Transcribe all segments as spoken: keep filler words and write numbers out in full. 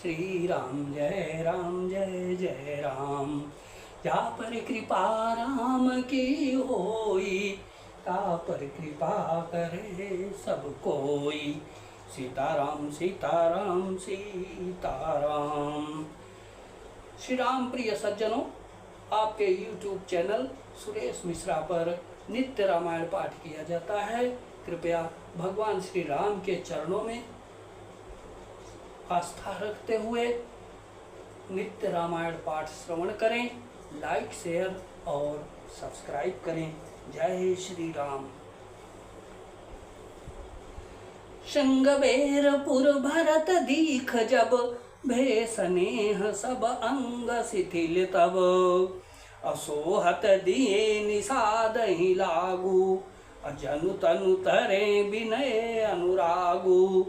श्री राम जय राम जय जय राम। जा पर कृपा राम की होई, ता पर कृपा करे सब कोई। सीताराम सीताराम सीताराम। श्री राम प्रिय सज्जनों, आपके YouTube चैनल सुरेश मिश्रा पर नित्य रामायण पाठ किया जाता है। कृपया भगवान श्री राम के चरणों में आस्था रखते हुए नित्य रामायण पाठ श्रवण करें, लाइक, शेयर और सब्सक्राइब करें। जय श्री राम। शृंगबेरपुर भरत दीख जब, भे सनेह सब अंग शिथिल तब। असोहत दिए निषाद ही लागू, जनु तनु तरे विनय अनुरागू।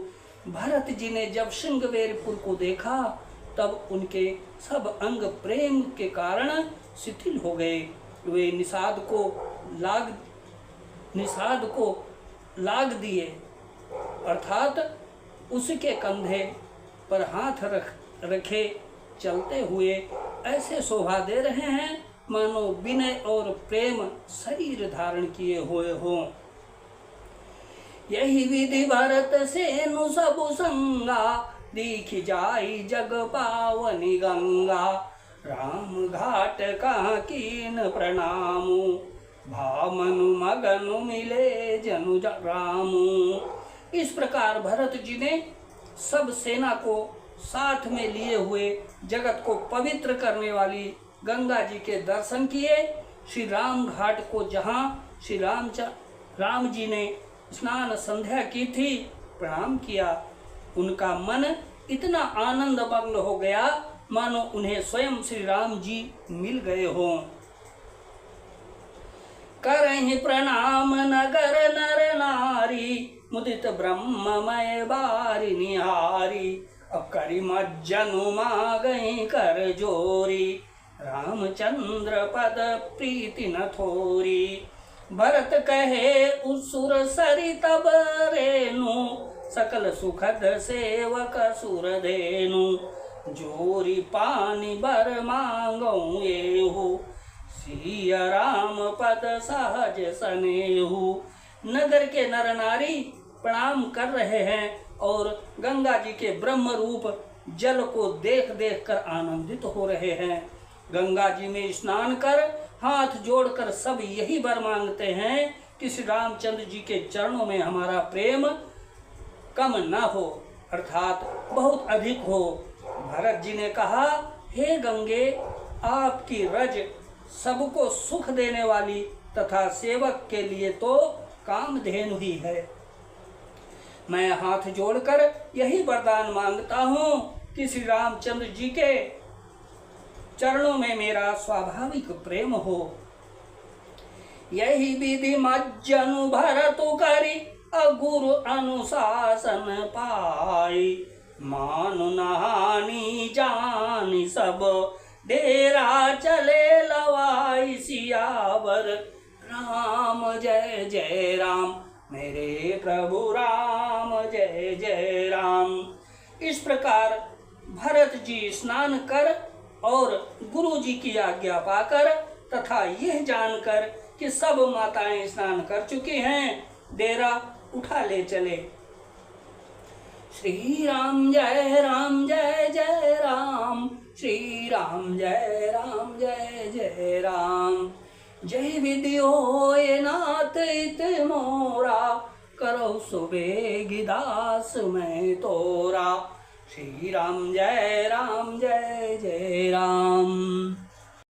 भरत जी ने जब शृंगबेरपुर को देखा, तब उनके सब अंग प्रेम के कारण शिथिल हो गए। वे निषाद को लाग निषाद को लाग दिए, अर्थात उसके कंधे पर हाथ रख रखे चलते हुए ऐसे शोभा दे रहे हैं, मानो विनय और प्रेम शरीर धारण किए हुए हों। यही विधि भरत सेनु सबु संगा, दीखि जाई जग पावनी गंगा। राम घाट कहाँ कीन प्रणामु, भाव मनु मगनु मिले जनु ज-, रामु। इस प्रकार भरत जी ने सब सेना को साथ में लिए हुए जगत को पवित्र करने वाली गंगा जी के दर्शन किए। श्री राम घाट को, जहाँ श्री रामच-, राम जी ने स्नान संध्या की थी, प्रणाम किया। उनका मन इतना आनंद मग्न हो गया, मानो उन्हें स्वयं श्री राम जी मिल गए हों। करहि प्रणाम नगर नर नारी, मुदित ब्रह्ममय बारि निहारी। अब करि मज्जनु मागहि कर जोरी, रामचंद्र पद प्रीति न थोरी। भरत कहे उर सुर सरि तब रेनु, सकल सुखद सेवक सुर धेनु। जोरि पानि बर मांगउ एहु, सिय राम पद सहज सनेहु। नगर के नर नारी प्रणाम कर रहे हैं और गंगा जी के ब्रह्म रूप जल को देख देख कर आनंदित हो रहे हैं। गंगा जी में स्नान कर हाथ जोड़कर सब यही वर मांगते हैं कि श्री रामचंद्र जी के चरणों में हमारा प्रेम कम ना हो, अर्थात बहुत अधिक हो। भरत जी ने कहा, हे गंगे, आपकी रज सबको सुख देने वाली तथा सेवक के लिए तो कामधेनु ही है। मैं हाथ जोड़कर यही वरदान मांगता हूँ कि श्री रामचंद्र जी के चरणों में मेरा स्वाभाविक प्रेम हो। यही विधि मज्जनु भरतु करी, अ गुरु अनुशासन पाई। मानु नहानी जानी सब, डेरा चले लवाई सियावर। राम जय जय राम, मेरे प्रभु राम जय जय राम। इस प्रकार भरत जी स्नान कर और गुरु जी की आज्ञा पाकर तथा यह जानकर कि सब माताएं स्नान कर चुकी हैं, डेरा उठा ले चले। श्री राम जय राम जय जय राम, श्री राम जय राम जय जय राम। जय विधि होय नाथ इत मोरा, करौ सुबेग दास मैं तोरा। श्री राम जय राम जय जय राम।